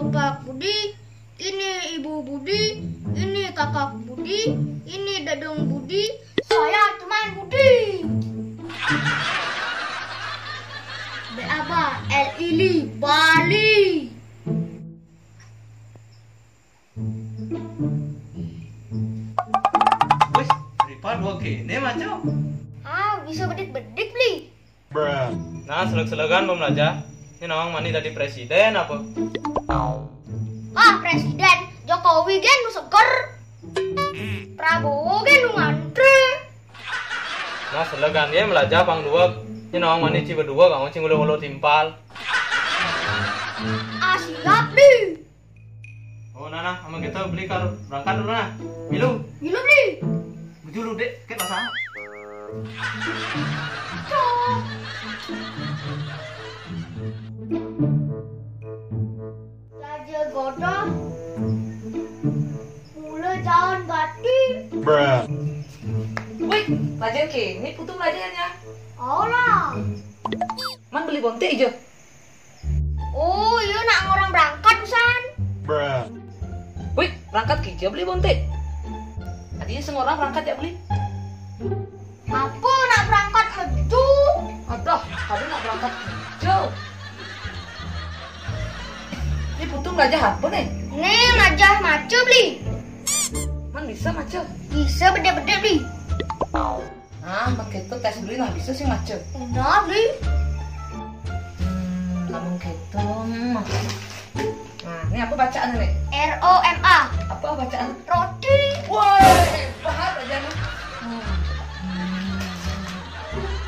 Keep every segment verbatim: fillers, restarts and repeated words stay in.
Pak Budi, ini Ibu Budi, ini Kakak Budi, ini Dadang Budi, saya teman Budi. B A B A L I L I, Bali. Wis, ripa dua kéné, Maco. Ah, bisa bedik-bedik, Bli. Nah, seleg-selegan, Bom Raja. Ini nawang mani dadi presiden apa? Ah, presiden Jokowi gén nu seger. Prabowo gén nu ngantré. Nah, selegan gé Bom Raja pang dueg. Ini nawang mani ci berdua, kamu ci ngulu-ngulu timpal. Ah, siap, Bli. Oh, nah, nah, amun kéto Bli ka berangkat dulu, nah. Milu. Milu, Bli. Bujulu, Dék, ké basah. Raja Godong, Pula Jalan Gati. Wih, Raja kéné, putung Raja nya. Alah. Man beli bonté ijo. Oh, iya, nak ngorang berangkat, Usan. Wih, berangkat kija beli bonté. Tadinya sengorang berangkat ya beli. Apa nak berangkat metu? Aduh, tadi nak berangkat kija. Ini putung Raja apa nih? Nih, Raja maca beli. Man bisa maca? Bisa beda-beda beli. Nah, maké itu tes beli nah bisa sih maca. Udah beli. Hmm, lamun gitu. Hmm. Nah, ini apa bacaan nih? R O M A. Apa bacaan? Roti. Woi, hebat aja nih. Hmm.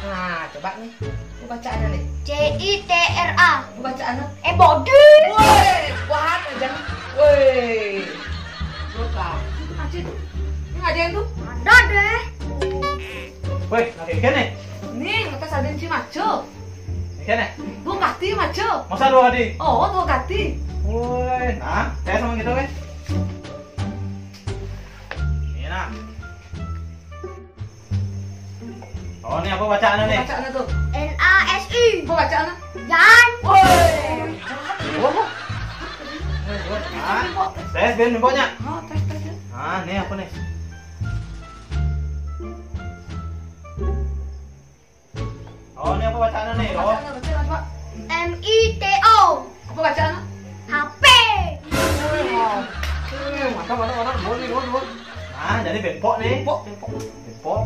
Nah, coba nih. Apa bacaan nih? C I T R A. Apa bacaan? Eh, body. Woi, hebat aja nih. Woi. Coba. Itu aja tuh. Ini ada yang tuh. Ada deh. Woi, lagi ikan nih. Nih, ngetes ada yang cimaco. Ikan nih. Dua kati maco. Masa dua kati? Oh, dua kati. Woi, nah, saya sama gitu, weh. Ini nah. Oh, ini apa bacaannya nih? Bacaannya tuh. N A S I. Apa bacaannya? Yan. Woi. Wah. Hah? Tes, Ben, nemboknya. Oh, tes, tes, tes. Ah, ini apa nih? Oh, ini apa bacaannya nih? Oh. Bacaannya, bacaannya, coba. M I T O. Apa bacaannya? H P. Wih, mantap, mantap, mantap. Dua nih, dua, dua. Nah, jadi bempok nih. Bempok, bempok. Bempok.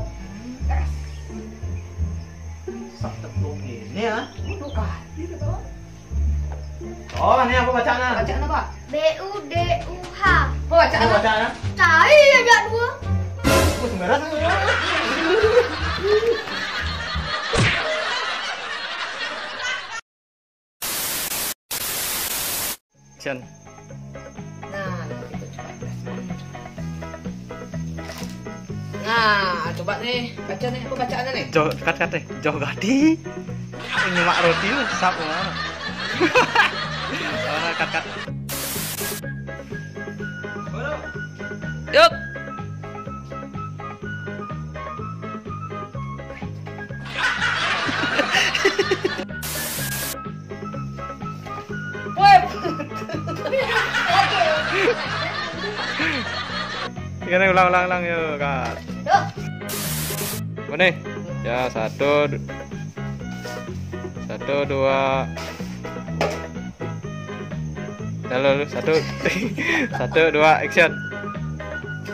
Sak tepung ini ya. Waduh, ah, gitu tuh. Oh, ini apa bacaannya? Bacaannya, Pak? B U D U H. Apa bacaannya? Apa bacaannya? Cai aja dua. Wah, sembarang. Cen. Nah, gitu, coba tes. Nah, coba nih, baca nih, apa bacaannya nih? Joh, kat, kat, eh. Joh Gadi. Nyemak roti lu, sap, mana? Oh, kat, kat. Yuk. Woi. Gini, ulang, ulang, ulang, yuk, Kak. Yuk. Mana? Ya, satu, du-, satu, dua. Halo, lu, satu, satu, dua, action.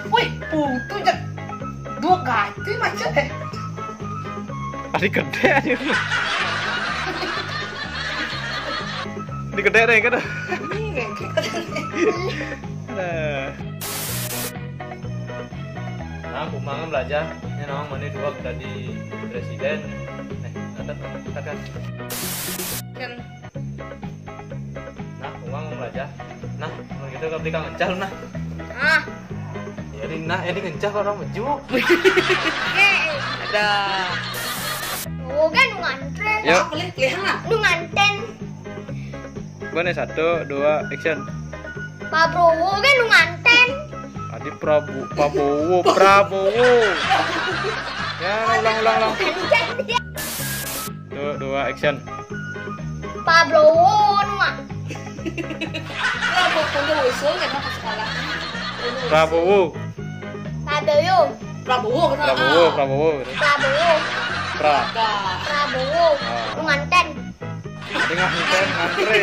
Wih, putu, Cak. Dua kati macet, eh. Adi gedé, adi. Adi gedé deh, kan. Ini ngekek. Nah. Nah, aku mah belajar. Ini nawang mani dua tadi presiden. Eh, angkat, angkat kan. Kan. Nah, uang belajar. Nah, kalau gitu gak beli kangen cal, nah. Ah. Ya, di, nah, ya, di ngencah orang meju. Ada. Oh, kan nu ngantré. Yuk. Pilih, pilih lah. Nu nganten. Mana, satu, dua, action. Pak Prabowo kan nu nganten. Adi Prabu, Prabowo, Prabowo. Ya, ulang, ulang, ulang. Nganten dia. Satu, dua, action. Pak Prabowo nu mah. Lah, kok kondo usul kan ke sekolah. Prabowo. Prabowo. Prabowo kena. Prabowo, Prabowo. Prabowo. Pra. Dah. Prabowo. Ah. Penganten. Dengan nganten ngantri.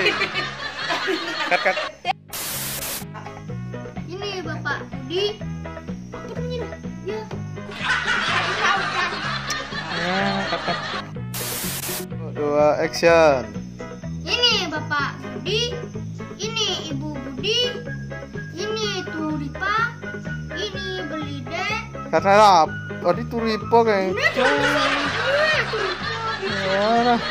Kat kat. Ini Bapak Budi. Apa namanya? Ya. Tahu kan? Ya, kat kat. Dua, action. Ini Bapak Budi. Ini Ibu Budi. Ini Turipa. Ini Belide. Karena apa? Tadi Turipa kayak. Ini Turipa. Ini Turipa. Ya, lah.